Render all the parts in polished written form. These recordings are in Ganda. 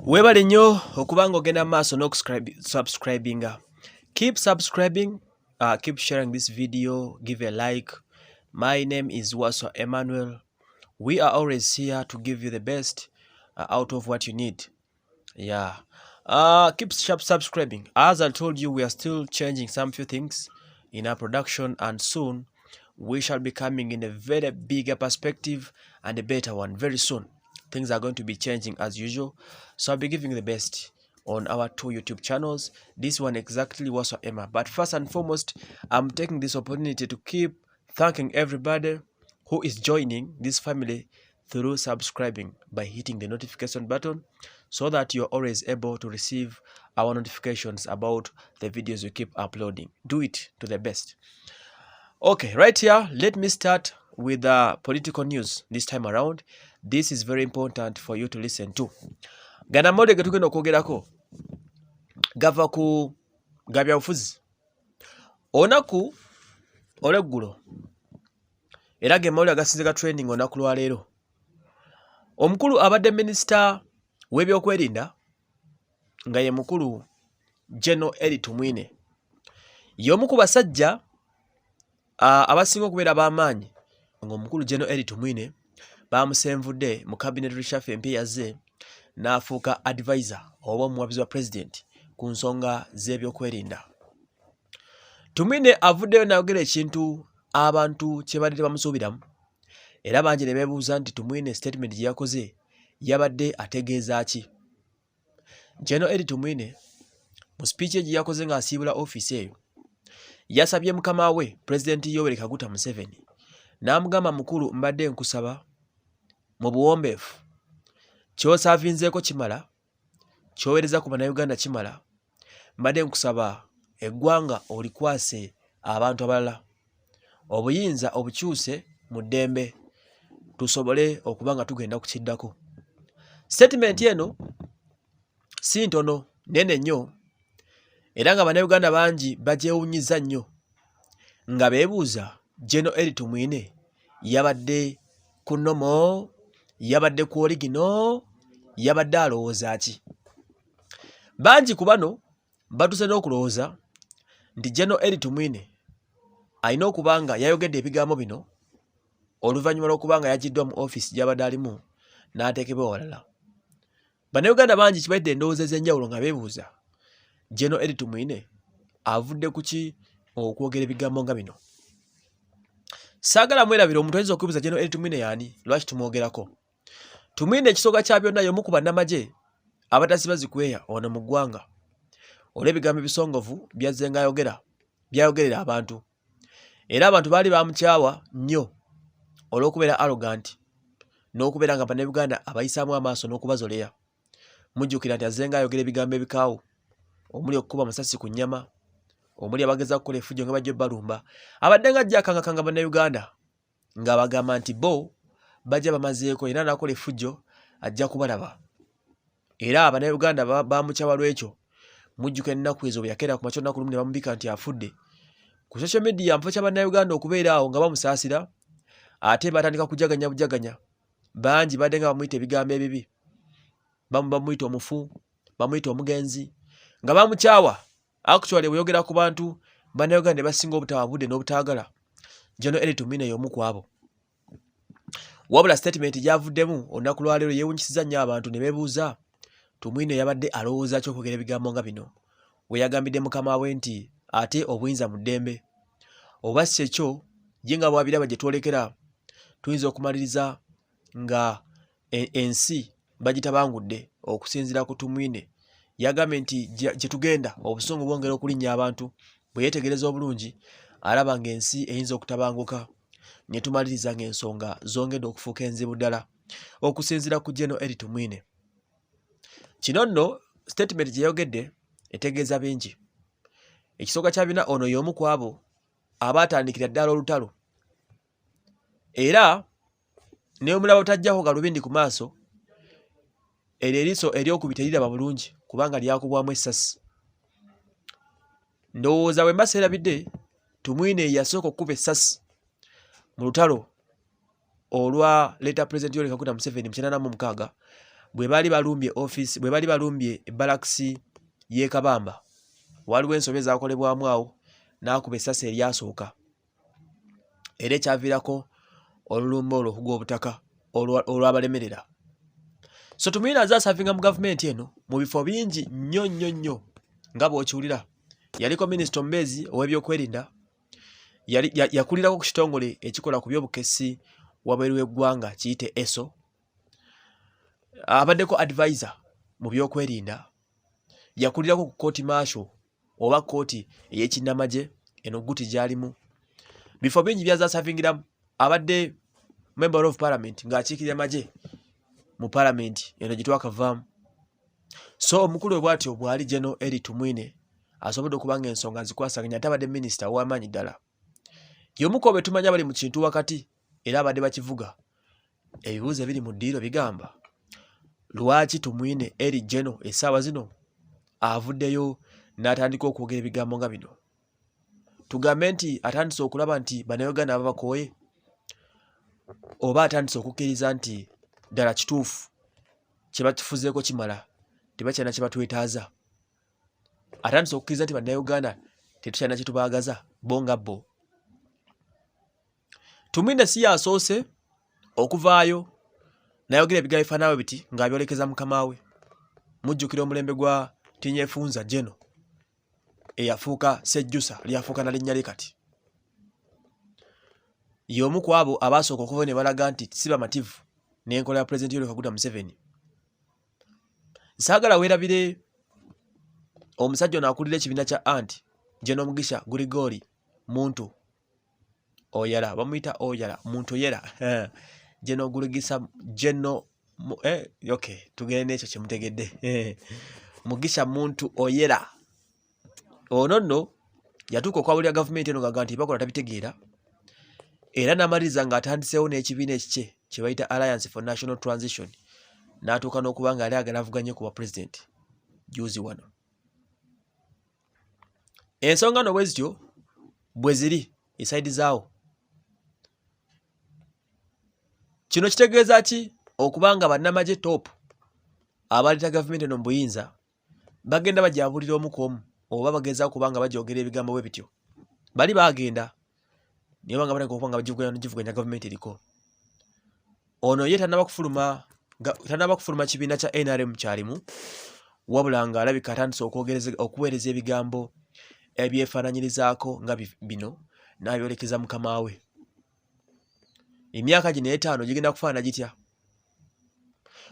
Weebale nnyo okuba nga ogenda mu maaso n'okusubscribinga. Keep subscribing, keep sharing this video, give a like. My name is Waswa Emmanuel. We are always here to give you the best out of what you need. Yeah. Keep subscribing. As I told you, we are still changing some few things in our production, and soon we shall be coming in a very bigger perspective and a better one very soon. Things are going to be changing as usual. So I'll be giving you the best on our two YouTube channels. This one exactly Waswa Emma. But first and foremost, I'm taking this opportunity to keep thanking everybody who is joining this family through subscribing by hitting the notification button so that you're always able to receive our notifications about the videos we keep uploading. Do it to the best. Okay, right here, let me start with the political news this time around. This is very important for you to listen to. Gano amawulire ge tugenda okwogerako gava ku ga byabufuzi. Olunaku olw'eggulo era ge mawulire agasinze ga trending olunaku lwaleero. Omukulu abadde minisita w'ebyokwerinda nga ye mukulu General Elly Tumwine y'omu ku basajja abasinga okubeera ab'amaanyi ng'omukulu General Elly Tumwine baamusenvudde mu cabinet reshuffle empya eyazze n'afuuka advisor oba omuwabuzi wa president ku nsonga z'ebyokwerinda. Tumwine avuddeyo n'ayogera ekintu abantu kye badde tebamusuubiramu era bangi ne beebuuza nti Tumwine statement gye yakoze yabadde ategeeza ki? General Elly Tumwine mu speech ye gye yakoze ng'asiibula ofiisi eyo yasabye mukama we Pulezidenti Yoweri Kaguta Museveni n'amugamba, "Mukulu, mbadde nkusaba mu buwombeefu, ky'osaavinzeeko kimala, ky'oweereza ku Bannayuganda kimala, mbadde nkusaba eggwanga olikwase abantu abalala, obuyinza obukyuse mu ddembe tusobole okuba nga tugenda ku kiddako." Statement eno si ntono, nnene nnyo era nga Bannayuganda bangi bagyewuunyizza nnyo nga beebuuza General Elly Tumwine yabadde ku normal, yabadde ku original, yabadde alowooza ki? Bangi ku bano batuuse n'okulowooza nti General Elly Tumwine alina okuba nga yayogedde ebigambo bino oluvannyuma lw'okuba nga yaggyiddwa mu ofiisi gy'abadde alimu n'ateekebwa ewalala. Bannayuganda bangi kibaidde endowooza ez'enjawulo nga beebuuza General Elly Tumwine avudde ku ki okwogera ebigambo nga bino. Saagala mwerabira, omuntu ayinza okwebuuza General Elly Tumwine y'ani, lwaki tumwogerako? Tumwine ekisooka kya byonna y'omu ku bannamagye abatasiba zikweya wano mu ggwanga olw'ebigambo ebisongovu by'azzenga ayogera by'ayogerera abantu era abantu baali baamukyawa nnyo olw'okubeera arrogant n'okubeera nga Bannayuganda abayisaamu amaaso n'okubazoleya. Mujjukira nti azzenga ayogera ebigambo ebikaawu omuli okukuba amasasi ku nnyama, omuli abagezaako okukola effujjo nga bajja obbalumba. Abadde nga ajja akangakanga Bannayuganda ng'abagamba nti bo bajja bamazeeko era n'akola effujjo ajja kubalaba. Era Bannayuganda baamukyawa lw'ekyo. Mujjukira ennaku ezo bwe yakeera ku makya olunaku lumu ne bamubika nti afudde. Ku social media mu kifo kya Bannayuganda okubeera awo nga bamusaasira ate batandika kujaganya bujaganya. Bangi badde nga bamuyita ebigambo ebibi. Bamuyita omufu, bamuyita omugenzi nga bamukyawa. Actually bw'oyogera ku bantu Bannayuganda ne basinga obutawa budde n'obutaagala, General Elly Tumwine y'omu ku abo. Wabula statement gy'avuddemu olunaku lwaleero yeewuunyisizza nnyo abantu ne beebuuza Tumwine yabadde alowooza ki okwogera ebigambo nga bino we yagambidde mukama we nti ate obuyinza mu ddembe oba si ekyo ye nga bw'abiraba gye twolekera tuyinza okumaliriza nga ensi bagitabangudde. Okusinziira ku Tumwine yagambye nti gye tugenda obusungu bwongera okulinnya abantu, bwe yeetegereza obulungi alaba ng'ensi eyinza okutabanguka ne tumaliriza ng'ensonga zongedde okufuuka enzibu ddala. Okusinziira ku General Elly Tumwine, kino nno statement gye yayogedde etegeeza bingi. Ekisooka kya byonna, ono y'omu ku abo abaatandikira ddala olutalo era ne bwe mulaba butajjako galubindi ku maaso, eryo eriiso eryokubiri teriraba bulungi kubanga lyakubwamu essasi. Ndowooza bwe mba seerabidde, Tumwine ye yasooka okkuba essasi mu lutalo olwa late President Yoweri Kaguta Museveni mu 96. Bwe baali balumbye ofiisi, bwe baali balumbye ebbalakisi y'e Kabamba, waliwo ensobi ezaakolebwamu awo n'akuba essasi eryasooka era ekyaviirako olulumba olwo okugwa obutaka olwabalemerera. So Tumwine aze asavinga mu gavumenti eno mu bifo bingi nnyo nnyo nnyo nga bw'okiwulira. Yaliko minisita omubeezi ow'ebyokwerinda, yakulirako ku kitongole ekikola ku byobukessi wabweru w'eggwanga kiyite ESO, abaddeko advisor mu byokwerinda, yakulirako ku kooti martial oba kkooti ey'ekinnamagye eno Guti gy'alimu. Bifo bingi by'azaasavingiramu. Abadde member of parliament ng'akiikirira magye mu palamenti eno gye twakavaamu. So omukulu we bw'atyo bw'ali General Elly Tumwine asobodde okuba ng'ensonga azikwasaganya ate abadde minisita ow'amaanyi ddala. Y'omu ku be tumanyi abali mu kintu wakati era abadde bakivuga. Ebibuuzo ebiri mu ddiiro bigamba lwaki Tumwine Elly General essaawa zino avuddeyo n'atandika okwogera ebigambo nga bino? Tugambe nti atandise okulaba nti Bannayuganda babakooye oba atandise okukkiriza nti ddala kituufu kye batufuzeeko kimala tebakyalina kye batwetaaza? Atandise okukkiriza nti Bannayuganda tetukyalina kye tubaagaza bo nga bo? Tumwine si yasoose okuvaayo n'ayogera ebigambo bifaanana bwe biti ng'abyolekeza mukama we. Mujjukira omulembe gwa Tinyefunza Geno eyafuuka Sejjusa lyafuuka na linnya lye kati. Y'omu ku abo abaasooka okuva ne balaga nti si bamativu n'enkola ya Pulezidenti Yoweri Kaguta Museveni. Saagala weerabire omusajja ono akulira ekibiina kya Anti Geno Mugisha Gurigori Muntu Oyala bamuyita Oyala muntu oyera Geno Gurigisa Geno okay tugende n'ekyo kyemutegedde Mugisha Muntu Oyera ono nno yatuuka okwabulira gavumenti eno ng'agamba nti bakola tabitegeera era n'amaliriza ng'atandiseewo n'ekibiina ekikye kye bayita Alliance for National Transition n'atuuka n'okuba nga yali agala avuganye ku bwa pulezidenti juzi wano. Ensonga no bwe zityo bwe ziri esaidi zaawo. Kino kitegeeza ki okuba nga bannamagye top abaleeta gavumenti eno mu buyinza bagenda bagyabulira omu ku omu oba bagezaako kuba nga bagyogera ebigambo bwe bityo? Bali baagenda naye banga batandika okuba nga bagivuganya nogivuganya gavumenti eriko. Ono ye tannaba kufuluma tannaba kufuluma kibiina kya NRM kyalimu wabula ng'alabika atandise okuweereza ebigambo ebyefaananyirizaako nga bino n'abyolekeza mukama we. Emyaka gino etaano gigenda kufaanana gitya?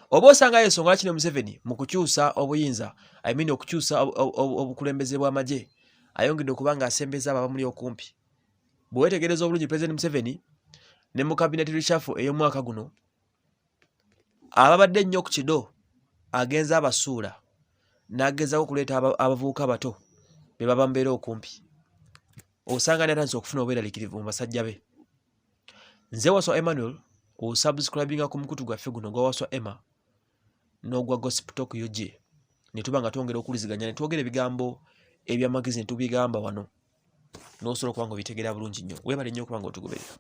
Oba osangayo ensonga lwaki ne Museveni mu kukyusa obuyinza, I mean okukyusa obukulembeze bw'amagye, ayongedde okuba ng'asembeza abo abamuli okumpi. Bwe weetegereza obulungi Pulezidenti Museveni ne mu cabinet reshuffle ey'omwaka guno, ababadde ennyo ku kido agenze abasuula n'agezaako okuleeta abavubuka abato be baba mubeera okumpi. Osanga n'atandise okufuna obweraliikirivu mu basajja be. Nze Waswa Emmanuel, osubscribinga ku mukutu gwaffe guno ogwa Waswa Emma n'ogwa Gossip Talk UG ne tuba nga twongera okuwuliziganya ne twogera ebigambo eby'amagezi ne tubigamba wano n'osobola okuba nga obitegeera bulungi nnyo. Weebale nnyo okuba nga otugoberera.